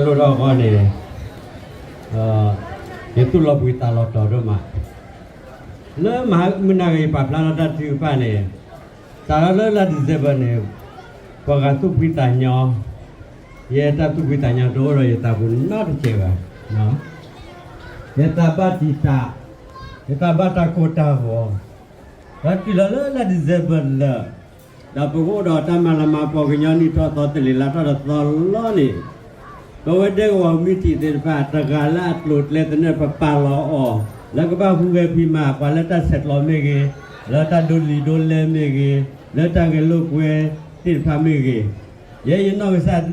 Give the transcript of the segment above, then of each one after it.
လိၣ်ထီၣ်အဂီၢ်န့ၣ် ယသူၣ်လီၤဘှံးသးလီၤတီၤဒိၣ်မး, လၢမုၢ်နၤဂ့ၤ ယပာ်ဖျါထီၣ်တၢ်ထုကဖၣ်န့ၣ်, စးထီၣ်လၢလါ December န့ၣ်, ပှၤဂၤသူၣ်ဖှံသးညီ, ယဲတၢ်သူၣ်ဖှံသးညီတအိၣ်ဒီးယသးပူၤနီတစဲးဘၣ်. ယသးဘၣ်တံာ်တာ်, ယသးဘၣ်တၢ်ကိၢ်တၢ်ဂီၤ, ဒီးတုၤလီၤလၢလါ December လၢာ်, ဒီးပကအိၣ်ဒီးတၢ်မၤလၤမၤကပီၤကညီနံၣ်ထီၣ်သီတလ့ၤလါထီၣ်ဒီးသီလီၤန့ၣ်, ပဝဲဒဲကဝီၤမံၤတံာ်သ့ၣ်တဖၣ် တဂၤလၢအကျိၤအကျဲသနၢၣ် ပပာ်လီၤအီၤ, လၢကဘၣ်ဟူးဂဲၤဖံးမၤ ပှၤလၢတၢ်ဆဲးကျိးမ့ၢ်ဂ့ၤ, လၢတၢ်ဒိးလံာ်ဒိးလဲမ့ၢ်ဂ့ၤ, လၢတၢ်ဂဲၤလိာ်ကွဲသ့ၣ်တဖၣ်မ့ၢ်ဂ့ၤ, ယဲယနီၢ်ကစၢ်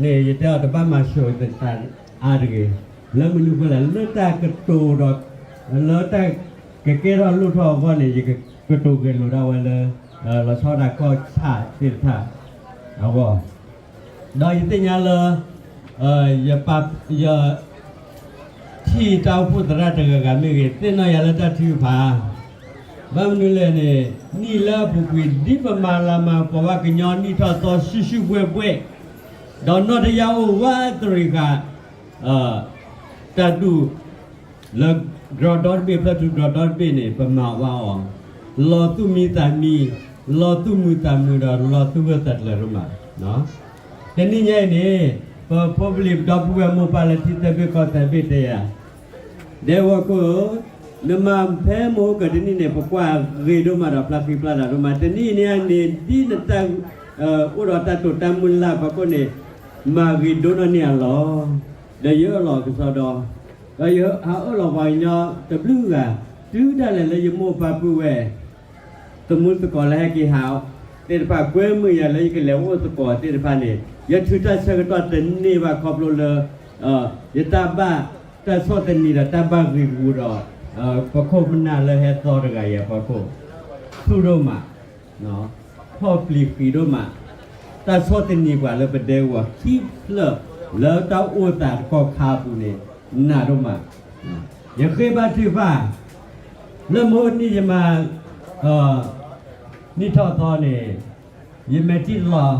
န့ၣ် ယတဲအီၤတဘၣ်မၤဆိသးအါတဂ့ၤ, လၢမနုၤအဃိလဲၣ် လၢတၢ်ကတိၤဒီး လၢတၢ်ကကဲထီၣ်လိၣ်ထီၣ်အဂီၢ်န့ၣ် ယကကတိၤဂဲၤလိာ်ဒၣ်ဝဲလၢ လီၤဆီဒၣ်တၢ်ကီၢ်ဆၣ်သ့ၣ်တဖၣ်အဂီၢ်, ဒီးယသ့ၣ်ညါလၢ ယ ယထံၣ်တၢ်အိၣ်ဖှိၣ်သရၣ်တဂၤဂၤမ့ၢ်ဂ့ၤ သ့ၣ်နီၣ်ယၤလၢတၢ်ထုကဖၣ်, ဘၣ်မနုၤလဲၣ်န့ၣ် နံၣ်လၢအပူၤကွံာ် ဒ်ပမၤလၤမၤကပီၤဘၣ်ကညီနံၣ်ထီၣ်သီ ဆူၣ်ဆူၣ်ဘှဲၣ်ဘှဲၣ်, ဒီးနီၢ်တယၢ်အိၣ်ဝးတရံးဃာ် တၢ်ဒူၣ် လၢကရီဒီတဘ့ၣ် ဖျၢၣ်ထူကရီဒီတဘ့ၣ်န့ၣ် ပမၤဝဲအီၤ လီၤသူၣ်မံသးမံ, လီၤသူၣ်မုာ်သးမုာ်ဒီးလီၤသူၣ်ဂၢၢ်သးကျၢၤဒိၣ်မး. တနံၤညါအံၤန့ၣ် ပဖိပလံၤဒီပုၢ်ဝဲၢ်မိၢ်ပၢ်လၢထံသၢဘ့ၣ်ကီၢ်သၢဘ့ၣ်တဲယၤ, ဒဲကဝီၤခိၣ်ဧၢ, နမၤဖဲမဟါကတနံၣ်န့ၣ် ပကွၢ်ဂ့ၤဒိၣ်မးဒီးဖျါဃံဖျါလၤဒိၣ်မး, တနံၤအံၤန့ၣ်န့ၣ် ဒ်နတၢ် အိၣ်ဒီးတၢ်တိာ်တၢ်မုၢ်လၢ်ဖီခိၣ်န့ၣ် မၤဂ့ၤဒိၣ်နီၢ်န့ၢ်အလီၢ်, ဒီးယအၢၣ်လီၤကစီဒီ, ဒီးယဟးအၢၣ်လီၤပှၤကညီတဘျုးဂၤ, တုၤဒၣ်လဲာ်လၢယမိၢ်ပၢ်ပုၢ်ဝဲၢ် သမူသကိးလၢဟဲက့ၤဟးသ့ၣ်တဖၣ် ကွဲမုာ်ယၤလၢယကလဲၤအိၣ်သကိးသ့ၣ်တဖၣ်န့ၣ် ယထုးတၢ်ဆၢကတီၢ်တန့ၢ်ဘၣ်ခီဖျိလၢ ယတၢ်ဘၣ်တၢ်ဆီၣ်သနံးဒီးတၢ်ဘၣ်ဂ့ၤဂူာ်ဒီး ပခိၣ်ပနၢ်လၢဟဲသီတဂၤအံၤအဖီခိၣ်, ထူဒိၣ်မး, ဖီၣ်ပျံၤဃံးဒိၣ်မး, တၢ်ဆီၣ်သနံးပှၤလၢပဒဲကဝီၤခံဖျၢၣ်လၢတၢ်အိၣ်သးတကီၢ်ခါအပူၤန့ၣ် နးဒိၣ်မး, ယဃ့ဘါထုကဖၣ် လၢမဟါတနံၤယမၤ နံၣ်ထီၣ်သီန့ၣ် ယမဲာ်ထံလီၤ နီတဘျီဘၣ်.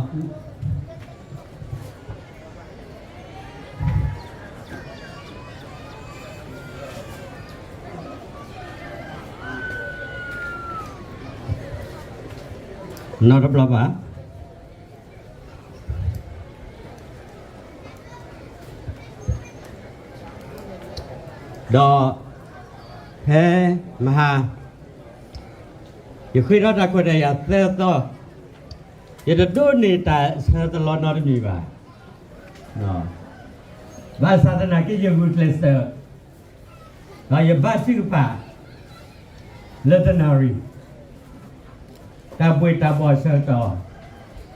ဒီး ဖဲမဟါ ယဃ့ထီၣ်တၢ်ခွဲးတၢ်ယာ်သၢသီ, ယတဒိးန့ၢ်တၢ်ဆၢသလီနီတမံၤဘၣ်. ဘၣ်ဆၣ်သနာ်က့ ယဂုာ်ကျဲးစၢး ဒီးယဘါထုကဖၣ် လၢတနၣ်ရံၣ် တၢ်ဘှ့ၣ်တၢ်ဘှီၣ်အဆၢကတီၢ်,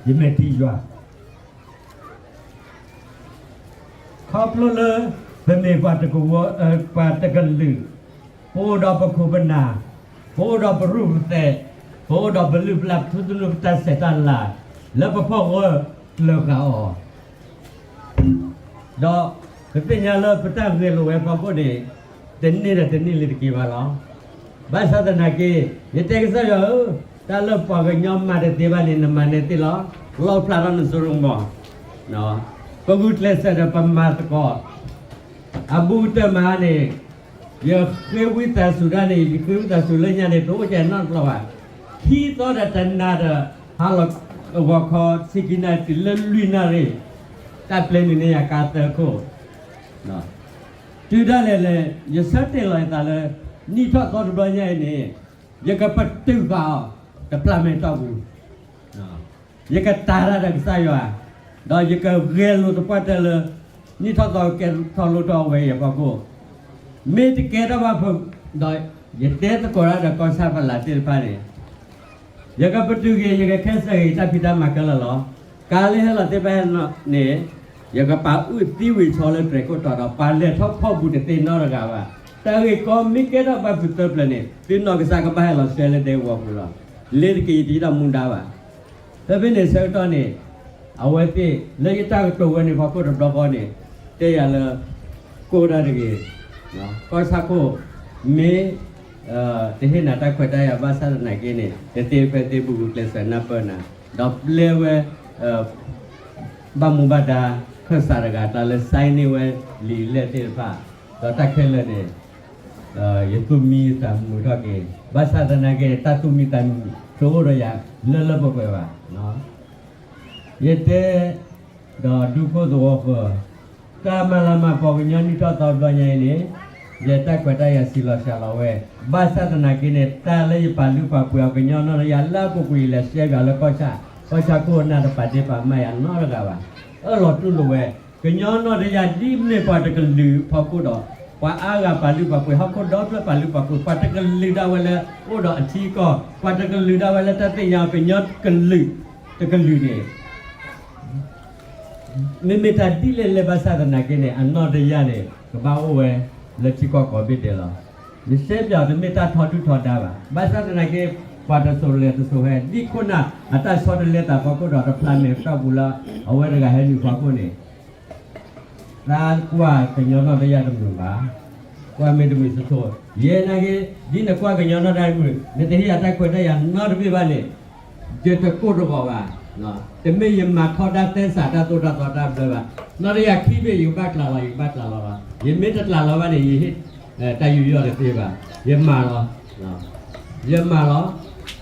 ယမဲာ်ထံယွၤ ခီဖျိလၢ ပမ့ၢ်ပှၤတကဝီၤ ပှၤတကလုာ်, ပအိၣ်ဒီးပခိၣ်ပနၢ်, ပအိၣ်ဒီးပရူၢ်ပသဲး, ပအိၣ်ဒီးပလုၢ်ပလၢ်ပထူသနူပတၢ်ဆဲးတၢ်လၤ လၢပဖီၣ်ဂၢၢ်ကျၢၤဃာ်အီၤ ဒီးပသ့ၣ်ညါလၢပတၢ်ဂဲၤလိာ်ဝဲအဖီခိၣ်န့ၣ် တန့ၢ်ဒီးတန့ၢ်လၢၤတက့ၢ်ဘၣ်လီၤ. ဘၣ်ဆၣ်သနာ်က့ ယတဲကစၢ်ယွၤဧၢ, တၢ်လၢပှၤကညီမၤတသ့ဘၣ်န့ၣ် နမၤန့ၢ်သ့လီၤ. လီဖျးထီၣ်နစိကမီၤ, ပဂုာ်ကျဲးစၢးဒီးပမၤသကိး အဘူးကတၢၢ်မးန့ၣ် ယဃ့ဝံသးစူၤဒၣ်န့ၣ် ယဃ့ဝံသးစူၤလၢညါန့ၣ် တအိၣ်ကဲနီတဘျီဘၣ်. ခံသီဒီးတနၤဒီး ဟါလီၤဂီၤခီ ဆံခံနၣ်ရံၣ်တုၤလၢလွံၢ်နၣ်ရံၣ်, တၢ်ပျဲနုာ်န့ၢ်ယၤကါသၢခိၣ် တုၤဒၣ်လဲာ်လဲာ် ယဆၢတဲာ်လီၤယသးလၢ နံၣ်ထီၣ်သီတဘျီညါအံၤန့ၣ် ယကပတုာ်ဃာ်အီၤ တဖျးမဲာ်တီၢ်ပူၤ, ယကတၤတၢ်ဒီးကစၢ်ယွၤ, ဒီးယကဂဲၤလိာ်သပှၢ်တၢၢ်လၢ နံၣ်ထီၣ်သီကဲထီၣ်လိၣ်ထီၣ်ဝဲအံၤအဖီခိၣ်, မ့ၢ်တကဲထီၣ်ဘၣ်ဒီး ယတဲသကိးတၢ်ဒီးကီၢ်ဆၣ်ဖီလာ်သ့ၣ်တဖၣ်န့ၣ် ယကပတုာ်က့ၤ ယကခဲစၢၣ်က့ၤတၢ်ဖံးတၢ်မၤခဲလၢာ်လီၤ. ကါလၢဟဲလီၤသ့ၣ်တဖၣ်န့ၣ် ယကပာ်အုၣ်သံဝံၤဆီလၢတြဲၤခိၣ်တီဒီး ပှၤလဲၤထီၣ်ဖီၣ်ဘူးတသ့နီတဂၤဘၣ်. တၢ်ဂ့ၢ်ကီမ့ၢ်ကဲထီၣ်ဘၣ်ဖုးသၢပျၢၤန့ၣ် သုနီၢ်ကစၢ်ကဘၣ်ဟဲလီၤဆှၢလၢဒဲကဝီၤပူၤလီၤ. လ့ၤတက့ၤယတဟံးထီၣ်မူဒါဘၣ်. ဖဲဖဲန့ၣ်ဆၢကတီၢ်န့ၣ် အဝဲသ့ၣ်လၢယတၢ်ကတိၤဝဲန့ၣ်ဖီခိၣ်တဘျီဃီန့ၣ် တဲယၤလၢ ကိၢ်တၢ်တဂ့ၤ, ကီၢ်ဆၣ်ခိၣ် မ့ၢ် တဟ့ၣ်နၤတၢ်ခွဲးတၢ်ယာ်ဘၣ်ဆၣ်သနာ်က့န့ၣ် တသ့ဖဲသ့ဘူးဘူးကျဲးစၢးနၢ်ပၢၢ်နၤ, ဒီးပျဲဝဲ ဘၣ်မူဘၣ်ဒါ ခၢၣ်စးတဂၤ တၢ်လၢ sign န့ၢ်ဝဲလံာ်လဲၢ်သ့ၣ်တဖၣ်, ဒီးတၢ်ခဲလၢာ်န့ၣ် ယသူၣ်မံသးမုာ်ထီၣ်က့ၤ, ဘၣ်ဆၣ်သနာ်က့ တၢ်သူၣ်မံသးမုာ် တအိၣ်ဒီးယၤလၢလၢပှဲၤပှဲၤဘၣ်. ယတဲ ဒီးဒူခိၣ်သဝီဃၢၤ, တၢ်မၤလၤမၤကပီၤကညီနံၣ်ထီၣ်သီတဘျီညါအံၤန့ၣ်, ယတၢ်ခွဲးတၢ်ယာ်ဆံးလီၤစှၤလီၤဝဲ, ဘၣ်ဆၣ်သနာ်က့န့ၣ် တၢ်လၢယပာ်လုၢ်ပာ်ပှ့ၤအီၤကညီနီၢ်တယၢ်လၢအပူၤကွံာ် ယလဲၤရှဲပၠးလၢကီၢ်ဆၣ်, ကီၢ်ဆၣ်ခိၣ်နၢ်တပာ်ဒ့ပာ်မၤယၤနီတဂၤဘၣ်. အၢၣ်လီၤတူၢ်လိာ်ဝဲ, ကညီနီၢ်တယၢ်ဒ်မ့ၢ်ပှၤတကလုာ်အဖီခိၣ်ဒီး ပှၤအါဂၤပာ်လုၢ်ပာ်ပှ့ၤ, ဟီၣ်ခိၣ်ဒီဖျၢၣ်ပာ်လုၢ်ပာ်ပှ့ၤ, ပှၤတကလုာ်ဒၣ်ဝဲလၢအိၣ်ဒီးအထံအကီၢ်, ပှၤတကလုာ်ဒၣ်ဝဲလၢတၢ်သ့ၣ်ညါအီၤကညီကလုာ်တကလုာ်န့ၣ် မ့မ့ၢ်တၢ်ဒ်လဲၣ်လဲၣ်ဘၣ်ဆၣ်သနာ်က့န့ၣ် အနီၢ်တယၢ်န့ၣ် ကဘၣ်အိၣ်ဝဲလၢထံကီၢ်ကိးဘ့ၣ်ဒဲးလီၤ. ယရှဲပၠးတမ့ၢ်တၢ်ထီဒုၣ်ထီဒါဘၣ်. ဘၣ်ဆၣ်သနာ်က့ ပှၤတစိၤလဲၤတစိၤဟဲ ဒ်ခိၣ်နၢ်အတၢ်ဆီတလဲသးဖီခိၣ်ဒီး တဖျးမဲာ်ပတီၢ်ပူၤလၢ အဝဲတဂၤဟဲနုာ်ဖီခိၣ်န့ၣ် သးကွၢ်ကညီနီၢ်တယၢ်တမုာ်ဘၣ်. ကွၢ်မ့ၢ်တမုာ်ဆိဆိ, ယဲနာ်က့ ဒ်နကွၢ်ကညီနီၢ်တယၢ်တမုာ် နတဟ့ၣ်ယၤတၢ်ခွဲးတၢ်ယာ်နီတဘ့ၣ်ဘၣ်န့ၣ် ယတကိၢ်တဂီၤဘၣ်. တမ့ၢ်ယမၤထီဒါသဲစးတၢ်သိၣ်တၢ်သီတၢ်ဘျၢဘၣ်. နီၢ်တယၢ်ခံဘ့ၣ် ယကဘၣ်ကျးလီၤ ယကဘၣ်ကျးလီၤလီၤ. ယမ့ၢ်တကျးလီၤဘၣ်န့ၣ် ယဟ့ၣ် တၢ်ယူးယီၣ်တသ့ဘၣ်. ယမၤလီၤ. ယမၤလီၤ.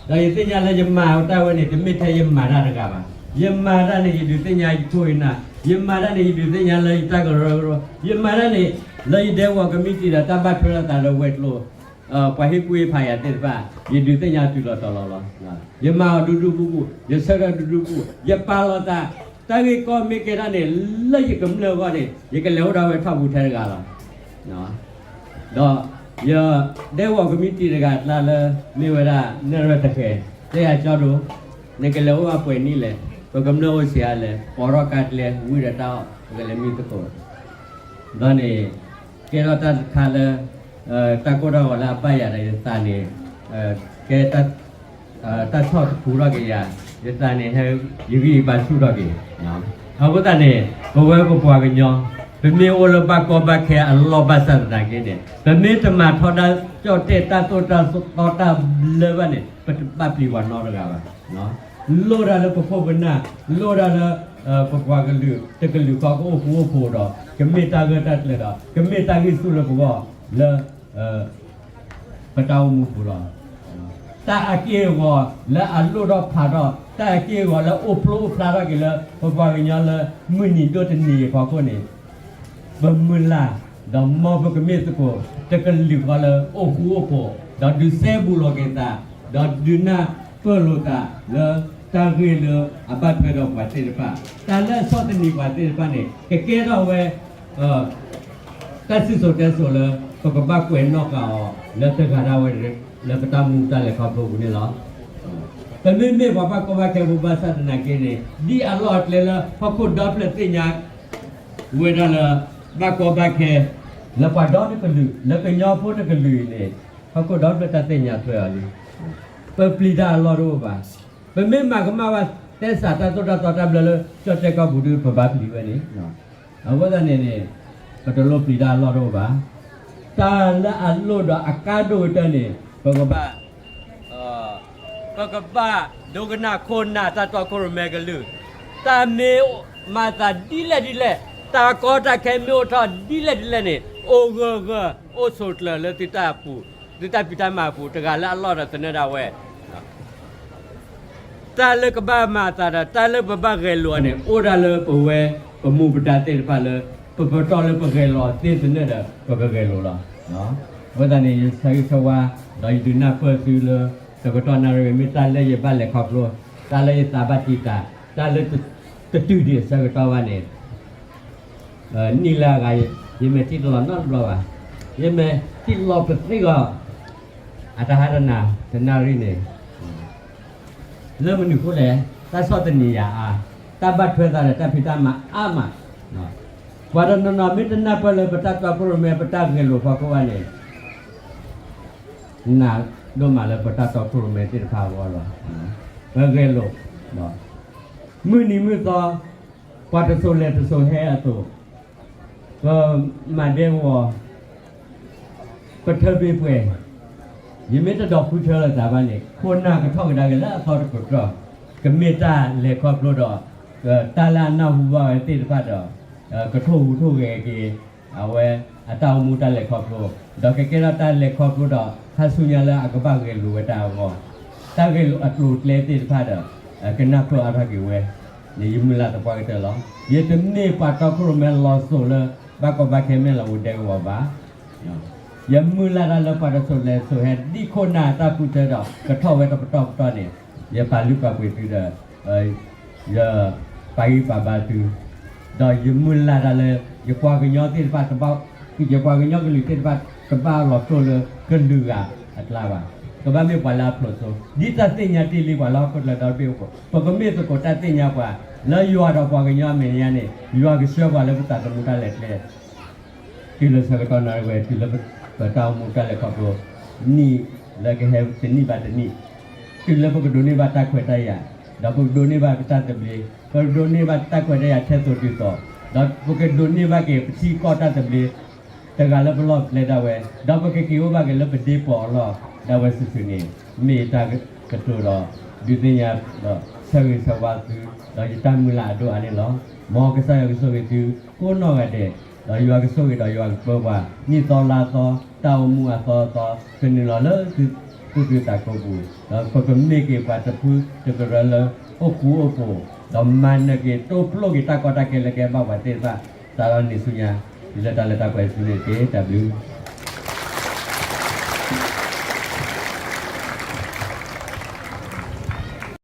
ဒီးယသ့ၣ်ညါလၢယမၤတၢ်ဝဲန့ၣ် တမ့ၢ်ထဲယမၤတၢ်တဂၤဘၣ်. ယမၤတၢ်န့ၣ် ယဒုးသ့ၣ်ညါယခိၣ်ယနၢ်, ယမၤတၢ်န့ၣ် ယဒုးသ့ၣ်ညါလၢယတၢ်ကရၢကရိ, ယမၤတၢ်န့ၣ် လၢယဒဲကဝီၤကမံးတံာ်ဒီးတၢ်ဘၣ်ထွဲလိာ်သးလၢဝဲၤကျိၤ ပှၤဟ့ၣ်ကူၣ်ဟ့ၣ်ဖးယၤသ့ၣ်တဖၣ် ယဒုးသ့ၣ်ညါတုၤလီၤတီၤလီၤလီၤ. ယမၤအီၤဒူဒူပူပူ, ယဆၢထၢၣ်ဒူဒူပူပူ, ယပာ်လီၤသး, တၢ်ဂ့ၢ်ကီမ့ၢ်ကဲထီၣ်န့ၣ် လၢယကမျၢၢ်အဂီၢ်န့ၣ် ယကလဲၤအိၣ်ဒၣ်ဝဲထီၣ်ပူၤထဲတဂၤလီၤ. ဒီးယဒဲကဝီၤကမံးတံာ်တဂၤအကျါလၢ မ့ၢ်ဝဲဒၣ် နဲၣ်ရွဲၣ်တဃဲၤ တဲယၤကၠီဒိၣ်, နကလဲၤအိၣ်ဘၣ်ပှဲၤနံၣ်လဲၣ်, ပကမျၢၢ်အိၣ်ဆံးအါလဲၣ်, ပိာ်ထီၣ်ကါကျဲ ဝံၤဒီးတၢ်အီၣ် ပကလဲၤမံသကိး ဒီးန့ၣ် ကဲထီၣ်တၢ်တခါလၢ တၢ်ကိၢ်တၢ်ဂီၤလၢအဘၣ်ယၤဒီးယသးန့ၣ် ကဲ တၢ်ဆီၣ်တခူထီၣ်က့ၤယၤ, ယသးန့ၣ် ယဂံၢ်ယဘါဆူၣ်ထီၣ်က့ၤ. အဃိသတးန့ၣ် ပဝဲပပှၤကညီ ပမ့ၢ်အိၣ်လၢဘၣ်ကီဘၣ်ခဲအလီၢ်ဘၣ်ဆၣ်သနာ်က့န့ၣ် ပမ့ၢ်တမၤထီဒါကၠီၣ်တဲၣ်တၢ်သိၣ်တၢ်သီတၢ်ဘျၢဘၣ်န့ၣ် ပတဘၣ်ပျံၤပှၤနီတဂၤဘၣ်. လိၣ်ဒၣ်လၢပခိၣ်ပနၢ်, လိၣ်ဒၣ်လၢ ပပှၤကလုာ် တကလုာ်ဃီကအိၣ်ဃူအိၣ်ဖိးဒီး ကမ့ၢ်တၢ်ဂၢၢ်တၢ်ကျၢၤဒီး ကမ့ၢ်တၢ်ဂံၢ်ဆူၣ်လၢပဂီၢ်လၢ ပတၢ်အိၣ်မူပူၤလီၤ. တၢ်အက့ၢ်အဂီၤလၢအလိၣ်ထီၣ်ဖးထီၣ်, တၢ်အက့ၢ်အဂီၤလၢအိၣ်ဖျိအိၣ်ဖျါထီၣ်က့ၤလၢ ပပှၤကညီလၢမုၢ်နံၤဒိၣ်တနံၤအံၤအဖီခိၣ်န့ၣ် ပမုၢ်လၢ် ဒီးမ်ပကမ့ၢ်သကိး တကလုာ်ဃီလၢအိၣ်ဃူအိၣ်ဖိး, ဒီးဒုးစဲဘူးလိာ်က့ၤသး, ဒီးဒုးနၢ်ပၢၢ်လိာ်သးလၢတၢ်ဂ့ၢ်လၢအဘၣ်ထွဲဒီးပှၤသ့ၣ်တဖၣ်, တၢ်လၢအဆီၣ်သနံးပှၤသ့ၣ်တဖၣ်န့ၣ် ကကဲထီၣ်ဝဲ တၢ်စံၣ်စိၤတဲစိၤလၢ ပကဘၣ်ကွဲးနီၣ်ဃာ်အီၤ လၢတဂၤဒၣ်ဝဲ လၢပတၢ်မူတၢ်လဲၤခီဖျိပူၤန့ၣ်လီၤ. ပမ့မ့ၢ်ပှၤဘၣ်ကီဘၣ်ခဲဖိဘၣ်ဆၣ်သနာ်က့န့ၣ် ဒ်အလီၢ်အကျဲလၢဟီၣ်ခိၣ်ဒီဖျၢၣ်သ့ၣ်ညါ ဝဲဒၣ်လၢ ဘၣ်ကီဘၣ်ခဲ လၢပှၤဒီတကလုာ် လၢကညီဖိတကလုာ်အံၤန့ၣ် ဟီၣ်ခိၣ်ဒီဖျၢၣ်တၢ်သ့ၣ်ညါထွဲအီၤလံ. ပပျံၤတၢ်အလီၢ်တအိၣ်ဘၣ်. ပမ့ၢ်မၤကမၣ်ဝဲ သဲစးတၢ်သိၣ်တၢ်သီတၢ်ဘျၢလၢ ကၠီၣ်တဲၣ်ကီၢ်ပူၤဒီး ပဘၣ်ပျံၤဝဲန့ၣ်. အဃိသတးန့ၣ်န့ၣ် ပတလိၣ်ပျံၤတၢ်အလီၢ်တအိၣ်ဘၣ်. တၢ်လၢအလိၣ်ဒီးအကါဒိၣ်ကတၢၢ်န့ၣ် ပကဘၣ် ပကဘၣ်ဒိကနၣ်ခိၣ်နၢ်တၢ်တီခိၣ်ရိၣ်မဲကလုၢ်, တၢ်မ့ၢ်မၤသးဒ်လဲၣ်ဒ်လဲၣ်, တၢ်ကီတၢ်ခဲမ့ၢ်အိၣ်ထီၣ်ဒ်လဲၣ်ဒ်လဲၣ်န့ၣ် အိၣ်ဂၢၢ်ဂၢၢ် အိၣ်ဆိးကျၢၤလၢသုတၢ်ပူၤ, သုတၢ်ဖံးတၢ်မၤအပူၤ တဂၤလၢအလီၢ်ဒီးသနၢၣ်ဒၣ်ဝဲ တၢ်လၢကဘၣ်မၤအသးဒီး တၢ်လၢပဘၣ်ဂဲၤလိာ်အီၤန့ၣ် အိၣ်ဒၣ်လၢပဝဲ ပမူပဒါသ့ၣ်တဖၣ်လၢ ပပတီၢ်လၢပဂဲၤလိာ်သ့သနၢၣ်ဒီး ပကဂဲၤလိာ်လီၤ. အဃိသတးန့ၣ် ယဆၢဂ့ၤဆၢဝါ ဒီးယဒုးနၢ်ပၢၢ်သုလၢ တကတီၢ်နၣ်ရံၣ် မ့ၢ်တၢ်လၢယဘၣ်လဲၤခီဖျိ, တၢ်လၢယသးဘၣ်တံာ်တာ်, တၢ်လၢတတုၤဒံးအဆၢကတီၢ်ဘၣ်န့ၣ် နံၣ်လၢအဂၤ ယမဲာ်ထံၣ်တလီၤနီတဘျီဘၣ်. ယမဲာ်ထံၣ်လီၤပသံၣ်ဂီၤ အတဟါတနၤ တနၣ်ရံၣ်န့ၣ် လၢမနုၤအဃိလဲၣ်, တၢ်ဆီၣ်သနံးယၤအါ, တၢ်ဘၣ်ထွဲသးဒီးတၢ်ဖံးတၢ်မၤအါမး, ပှၤတနီၤနီၤမ့ၢ်တနၢ်ပၢၢ်လၢပတၢ်တီခိၣ်ရိၣ်မဲ ပတၢ်ဂဲၤလိာ်ဖီခိၣ်ဘၣ်န့ၣ် နာ်ဒိၣ်မးလၢပတၢ်တီခိၣ်ရိၣ်မဲသ့ၣ်တဖၣ်အဂီၢ်လီၤ. ပဂဲၤလိာ်, မုၢ်နံၤမုၢ်သီ ပှၤတစိၤလဲၤတစိၤဟဲအသိး, ပမၤဒဲကဝီၤ ပထၢဘ့ၣ်ပှဲၤ, ယမ့ၢ်တဒီးဃုထၢလိာ်သးဘၣ်န့ၣ် ခိၣ်နၢ်ကထီၣ်ကဒါက့ၤလၢအသီတကတြီၢ်, ကမ့ၢ်တၢ်လဲၤခီဖျိဒီး တၢ်လၢအနၢ်ဟူဘၣ်ဝဲသ့ၣ်တဖၣ်ဒီး ကထိၣ်ဟူးထိၣ်ဂဲၤက့ၤ အဝဲအတၢ်အိၣ်မူတၢ်လဲၤခီဖျိ, ဒီးကကဲထီၣ်တၢ်လဲၤခီဖျိဒီး ခါဆူညါလၢအကဘၣ်ဂဲၤလိာ်ဝဲတၢ်အဂီၢ်, တၢ်ဂဲၤလိာ်အကျိၤအကျဲသ့ၣ်တဖၣ်ဒီး ကနၢ်ဖျိအါထီၣ်က့ၤဝဲ, န့ၣ်ယမုၢ်လၢ်သပှၢ်ကတၢၢ်လီၤ. ယတမ့ၢ်ပှၤတီခိၣ်ရိၣ်မဲလီၤစိၤလၢ ဘၣ်ကီဘၣ်ခဲမ့ၢ်လီၤအိၣ်ဒဲကဝီၤဘၣ်. ယမုၢ်လၢ်တၢ်လၢပှၤတစိၤလဲၤစိၤဟဲ ဒ်ခိၣ်နၢ်အတၢ်ဃုထၢဒီး ကထီၣ်ဝဲတပတီၢ်ပတီၢ်န့ၣ် ယပာ်လုၢ်ပာ်ပှ့ၤသုဒီး ယပာ်ဂံၢ်ပာ်ဘါသု, ဒီးယမုၢ်လၢ်တၢ်လၢ ယပှၤကညီသ့ၣ်တဖၣ်တဘၣ်, ယပှၤကညီကလုာ်သ့ၣ်တဖၣ် တဘၣ်လီၤစိၤလၢကလုာ်ဂၤအကျါဘၣ်. ကဘၣ်မ့ၢ်ပှၤလၢအဖျိးစိ, ဒ်တၢ်သ့ၣ်ညါတ့ၢ်လံပှၤလၢဟီၣ်ခိၣ်ချၢဒီဘ့ၣ်အဃိ, ပကမ့ၢ်သကိးတၢ်သ့ၣ်ညါပှၤ လၢယွၤဒီးပှၤကညီအမဲာ်ညါန့ၣ် ယွၤကဆှၢပှၤလၢပသးသမူတၢ်လဲၤကျဲ တုၤလၢဆၢကတီၢ်နၣ်ရံၣ်ဝဲ တုၤလၢပတၢ်အိၣ်မူတၢ်လဲၤခီဖျိ နံၣ်လၢကဟဲတနံၣ်ဘၣ်တနံၣ်, တုၤလၢပကဒိးန့ၢ်ဘၣ်တၢ်ခွဲးတၢ်ယာ်, ဒီးပကဒိးန့ၢ်ဘၣ်ပတၢ်သဘျ့, ပကဒိးန့ၢ်ဘၣ်တၢ်ခွဲးတၢ်ယာ်ထဲသိးတုၤသိး, ဒီးပကဒိးန့ၢ်ဘၣ်က့ၤပထံပကီၢ်တၢ်သဘျ့ တဂၤလၢပလီၢ်ပျဲဒၣ်ဝဲ, ဒီးပကက့ၤအိၣ်ဘၣ်က့ၤလၢပဒ့ပီၢ်အလီၢ်ဒၣ်ဝဲစုာ်စုာ်န့ၣ် မ့ၢ်ယတၢ်ကတိၤဒီး ဒုးသ့ၣ်ညါဒီးဆၢဂ့ၤဆၢဝါသု, ဒီးယတၢ်မုၢ်လၢ်အဒိၣ်အါန့ၣ်လီၤ. မ်ကစၢ်ယွၤကဆိၣ်ဂ့ၤသုကိးနီၢ်ဂၤဒဲး, ဒီးယွၤကဆိၣ်ဂ့ၤဒီးယွၤကပၢပှၤ နံၣ်သီလါသီ တၢ်အိၣ်မူအသီအသီ ကနုာ်လီၤလၢသုသူၣ်သုသးကိးပူၤ, ဒီးပကမ့ၢ်က့ၤပှၤတဖုတကရၢလၢ အိၣ်ဃူအိၣ်ဖိး, ဒီးမၤနၢၤက့ၤ တိဖျိက့ၤတၢ်ကီတၢ်ခဲလၢကဲဘၣ်ပှၤသ့ၣ်တဖၣ် စးထီၣ်နံၤဆူညါ, တုၤလၢတၢ်လၢတၢ်ပှဲၤဆူန့ၣ်တက့ၢ်. တၢ်ဘျုး